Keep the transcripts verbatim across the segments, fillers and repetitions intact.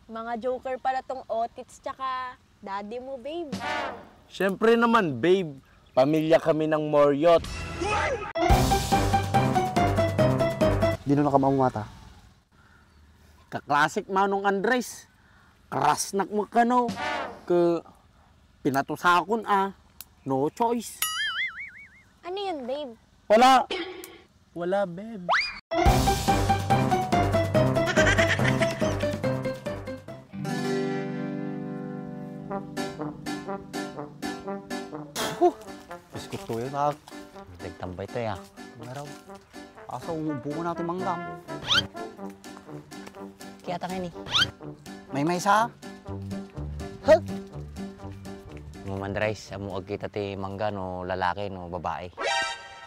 Mga joker pala tong Otits tsaka daddy mo, babe. Siyempre naman, babe. Pamilya kami ng Moriot. Dino na ka mamumata? Kaklasik Manong Andres. Krasnak mo kano. Ke pinatusakon a. No choice. Ano yun, babe? Wala. Wala, babe. Huh! Biskot to yun, ah. Nagtambay tayo, ah. Ngaraw. Asa ang bunga natin mangga? Kaya tanga ni. May may sa? Huh? Mo, Andres, amo agkita ti mangga no lalaki no babae.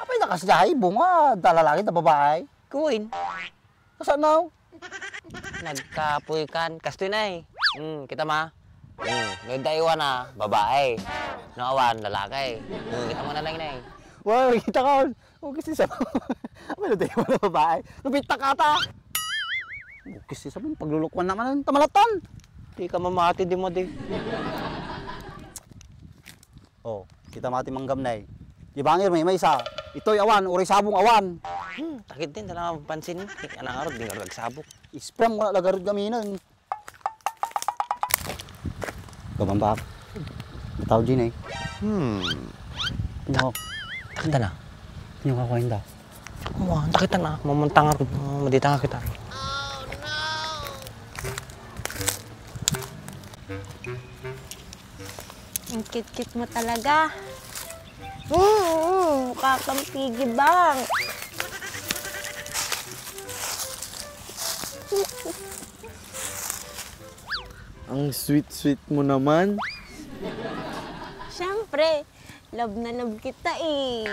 Apay na kasdiay, bunga, da lalaki da babae. Kuin. Kasano? Nagkapoy kan. Kastoy na eh. Hmm, kita ma? Hmm, no daywan na, babae. No awan, lalaki. Hmm, kita mo na lang na eh. Wow, kita ka. Ugis ni sabon. Ano tayo mga babae? Lupit ta kata. Ugis ni sabon, paglulukuan naman ang tamalatan. Di ka mamati, di mo di. Oh, kita mati manggam na eh. Di bangir may may isa. Ito'y awan, uray sabong awan. Hmm, takit din, tala pansin. Anang arod, di nga nagsabok. Ispram ko na lagarod gaminen. Gabambak. Tao din eh. Hmm. Pinyo. Takanda na. Pinyo ka kuwenda. Mo, takita na. Mamunta nga rin. Madita nga kita. Ang cute-cute mo talaga. Mm, mukha kang piggy bank. Ang sweet-sweet mo naman. Siyempre, love na love kita eh.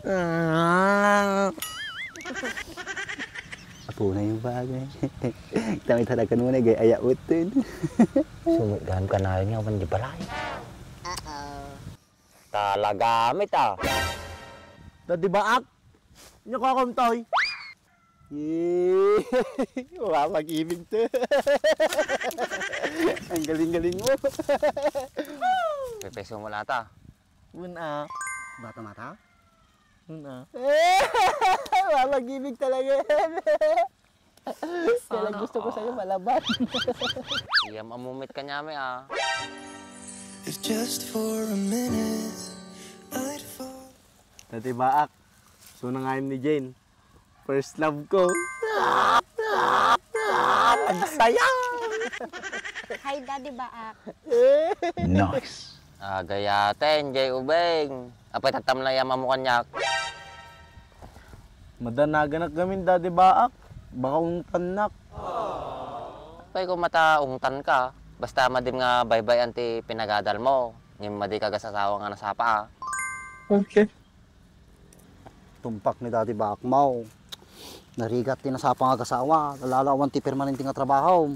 Ah. Apo na yung bagay. Kami talaga nung nag-ayaw utin. Sumut gam ka na rin nga, di balay. Talaga, mit ah. Dadi baak? Inyo ko akong toy. Yee! Wala mag-ibig to. Ang galing-galing mo. Pepeso mo lata. Una. Bata mata? Una. Wala mag-ibig talaga. Kaya lang gusto ko sa'yo malaban. Iyam amumit ka niya, mi, ah. If just for a minute, I'd fall. Dati baak, suna ngayon ni Jane. First love ko. Nagsaya! Hi, Daddy Baak. Nice. Ah, gayaten, Jay Ubeng. Apay tatamna ya mamukanyak. Madanaganak gamin, Daddy Baak. Baka ungtannak. Apay ko mata ungtan ka. Basta madim nga baybay-an ti pinagadal mo. Ngem madi ka gasasawa nga nasapa, ah. Okay. Tumpak ni Daddy Bakmaw. Narigat ti nasapa nga agasawa, lalo awan ti permanente nga trabaho.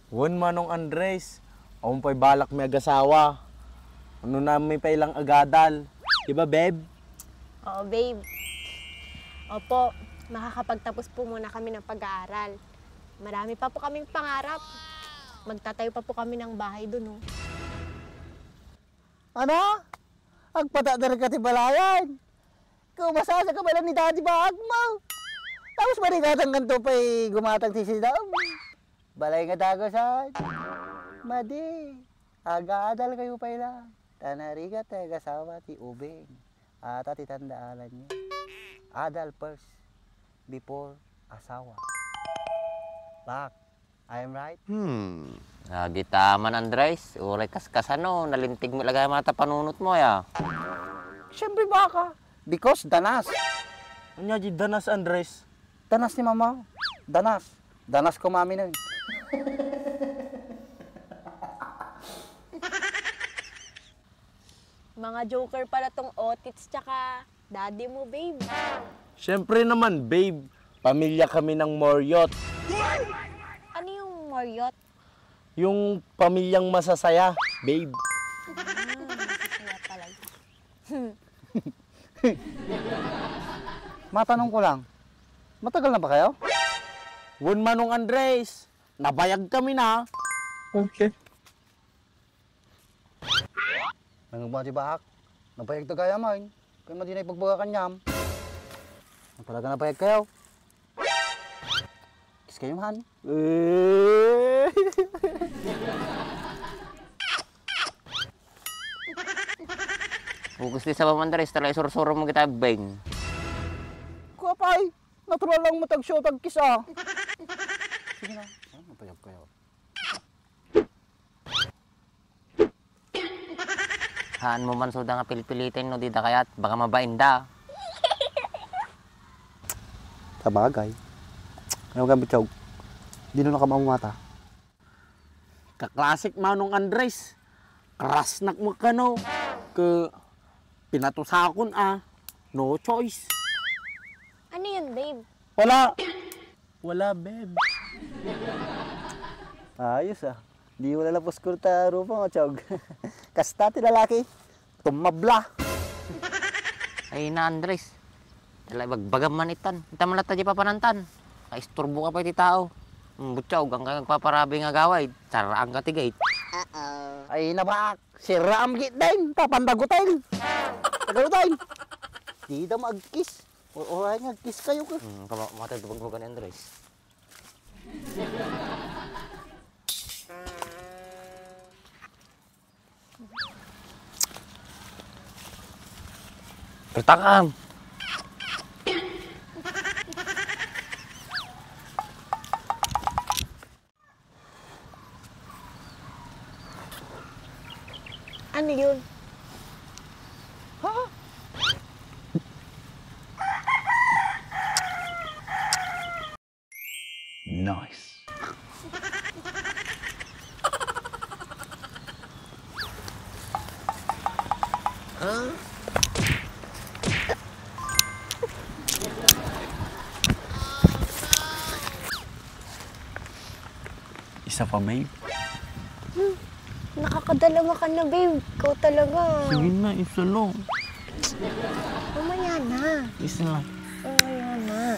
Wen, Manong Andres, awan pay balak mi agasawa. Ano na mi pay lang agadal. Di ba, babe? Oo, babe. Opo, makakapagtapos po muna kami ng pag-aaral. Marami pa po kaming pangarap. Magtatayo pa po kami ng bahay dun, oh. Ano? Agpatadar ka ti balayan. Kumasasa ka bala ni Daddy Baak mo. Tapos marigatan kanto pa'y gumatang ti sidam. Balay nga dagusan. Madi, agaadal kayo pa'y lang. Tanarigat ti agasawa ti ubing. Ata ti tandaalan niyo. Adal first, before asawa. Baak. I am right? Hmm. Agitaman, Andres, uray kaskasano, nalintig mo ilagay mata panunot mo, ya. Siyempre, baka. Because danas. Anya di danas, Andres? Danas ni mama. Danas. Danas ko, mami, nun. Mga joker pala tong Otits tsaka daddy mo, babe. Siyempre naman, babe. Pamilya kami ng Moriot. Ano yung Moriot? Yung pamilyang masasaya, babe. Ah, masasaya pala. Matanong ko lang, matagal na ba kayo? Wen, Manong Andres. Nabayag kami na. Okay. Nangugma ti baak. Nabayag ta gayam, ay. Kayat met a di na ipagbaga kaniam. Talaga nabayag kayo. Kiss kayo, man. Eh. Bukos ti sabam, Andres, talaga isursuro mo kita, Beng. Kuapay, natural lang matag-show, tag-kiss, ah. Sige na. Ano, nabayag kayo? Haan mo man suda nga pilpiliten no dida kayat, baka mabain da. Sabagay. Ano ka, Butchog? Di na nakamamata. Kaklasik, Manong Andres. Krasnak mo kano. Ke pinatusakon, ah. No choice. Ano yun, babe? Wala. Wala, babe. Ayos, ah. Di wala lapos kurta rupa mo, Chog. Kasta ti lalaki. Tumabla. Ay na, Andres. Dala ibagbagam man itan. Ita man latta di papanantan. Kaisturbo ka pa iti tao. Mm, Butchog, ang kayong nagpaparabi nga gaway. Saraan ka ti gate. Ay na, baak. Siraam gate din. Papandagutin. Tagalutin. Di da maagkis. O, o, ay nga, kiss kayo ka. Hmm, kama-, matay ito pagbaga ni Andres. Pertakan. Ano yun? Ha? Nice. Isa pa, babe. Hmm. Nakakadalama ka na, babe. Ikaw talaga. Sige na, isa lang. Mamaya na. Isa lang. Mamaya na.